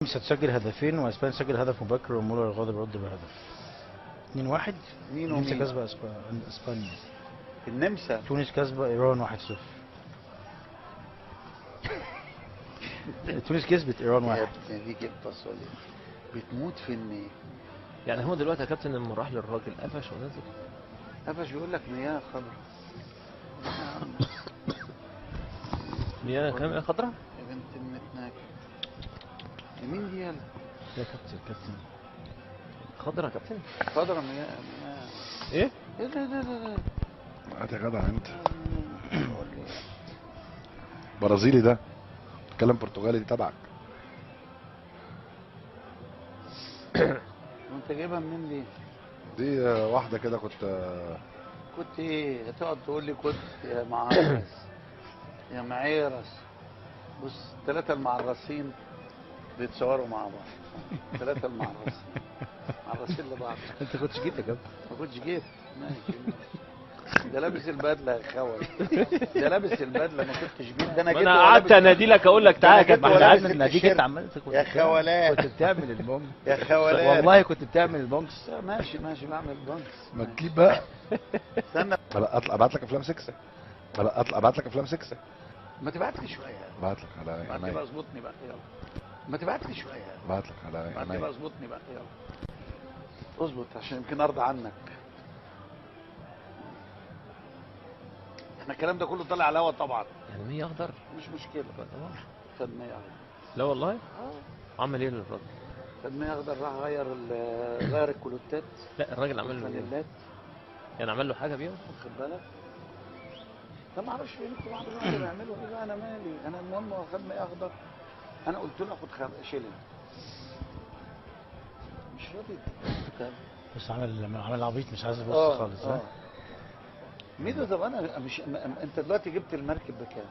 النمسا تسجل هدفين واسبانيا تسجل هدف مبكر ومولر الغاضب رد بهدف. 2-1. مين النمسا ومين؟ كسبة اسبانيا. النمسا. تونس كسبة ايران 1-0. تونس كسبت ايران يا 1. ابني دي جبت فاصوليا بتموت في النيل. يعني هو دلوقتي يا كابتن لما راح للراجل قفش ونزل. قفش بيقول لك مياه خضراء. مياه كام خضراء؟ يا بنت المتناكة. مين دي يلا؟ يا كابتن كابتن خضراء يا كابتن؟ خضراء مياه مياه. ايه؟ ايه ده ده ده ده؟ هات يا جدع انت. برازيلي ده. بتتكلم برتغالي دي تبعك. وانت جايبها منين دي؟ دي واحدة كده كنت كنت ايه؟ هتقعد تقول لي كنت يا معرس يا معيرس. بص ثلاثة المعرسين بيتصوروا مع بعض. ثلاثة المعرسين معرسين لبعض. انت كنتش جيت يا كابتن. ما كنتش جيت. ماشي ده لابس البدلة يا خوي. ده لابس البدلة ما كنتش جيت. ده انا جيت. انا قعدت انادي لك اقول لك تعالى يا كابتن. ما احنا قعدنا نناديك انت عمال يا خوالات. كنت بتعمل البونج يا خوالات والله كنت بتعمل البونكس. ماشي ماشي بعمل بونكس. ما تجيب بقى. استنى اطلع ابعت لك افلام 6. اطلع ابعت لك افلام 6. ما تبعت لي شوية. ابعت لك على بعد كده اظبطني بقى يلا. ما تبعت لي شوية. ابعت لك على بعد كده اظبطني بقى يلا. اظبط عشان يمكن ارضى عنك. احنا الكلام ده كله طالع على الهوا طبعا. يعني 100 اخضر مش مشكلة طبعا. خد 100 اخضر. لا والله؟ عمل ايه للراجل؟ خد 100 اخضر راح غير غير الكلوتات. لا الراجل عمل له ايه؟ يعني عمل له حاجة بيهم؟ واخد بالك؟ ده ما اعرفش فين انتوا بعض بيعملوا ايه بقى. انا مالي، انا المهم هو خد 100 اخضر. انا قلت له اخد شيلين. مش راضي. بس عمل عبيط مش عايز يبص خالص. ها ميدو طب انا مش انت دلوقتي جبت المركب بكام؟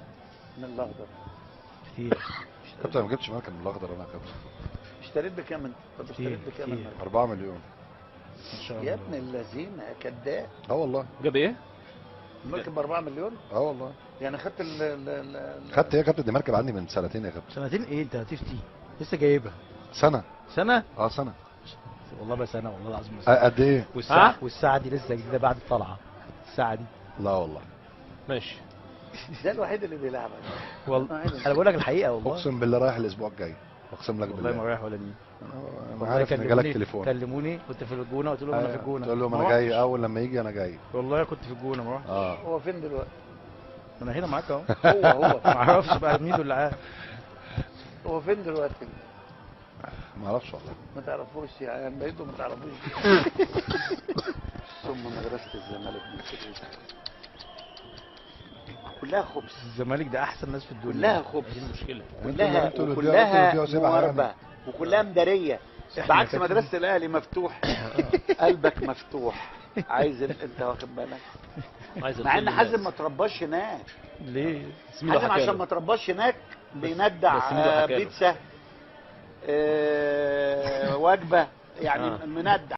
من الاخضر كتير. كابتن ما جبتش مركب من الاخضر انا يا كابتن. اشتريت بكام انت؟ طب اشتريت بكام المركب؟ 4 مليون. ان شاء الله. يا ابن اللذينه يا كداب. اه والله. جاب ايه؟ المركب ب 4 مليون؟ اه والله. يعني خدت ال خدت ايه يا كابتن؟ دي مركب عندي من سنتين يا كابتن. سنتين ايه انت هتفتي؟ لسه جايبها سنة. سنة؟ اه سنة. والله بس انا والله العظيم قد ايه؟ والساعة دي لسه جديدة بعد الطلعة. الساعة دي. لا والله. ماشي. ده الوحيد اللي بيلعبك والله. انا بقول لك الحقيقة والله. اقسم بالله رايح الاسبوع الجاي. اقسم لك بالله. والله ما رايح ولا مين. انا عارف ان جالك تليفون. كلموني كنت في الجونه قلت لهم انا في الجونه. قلت لهم انا جاي اول لما يجي انا جاي. والله كنت في الجونه ما رحتش. هو فين دلوقتي؟ انا هنا معاك اهو. هو ما اعرفش بقى مين اللي عارف. هو فين دلوقتي؟ ما اعرفش والله. ما تعرفوش يعني بقيتوا ما تعرفوش. ثم مدرسة الزمالك من كلها خبز. الزمالك ده احسن ناس في الدنيا. كلها خبز. دي المشكلة. كلها وكلها مواربة وكلها مدارية. بعكس مدرسة الاهلي مفتوح. قلبك مفتوح. عايز انت واخد بالك؟ مع ان حازم ما ترباش هناك. ليه؟ حازم عشان ما ترباش هناك بيندع بيتزا وجبة يعني مندع.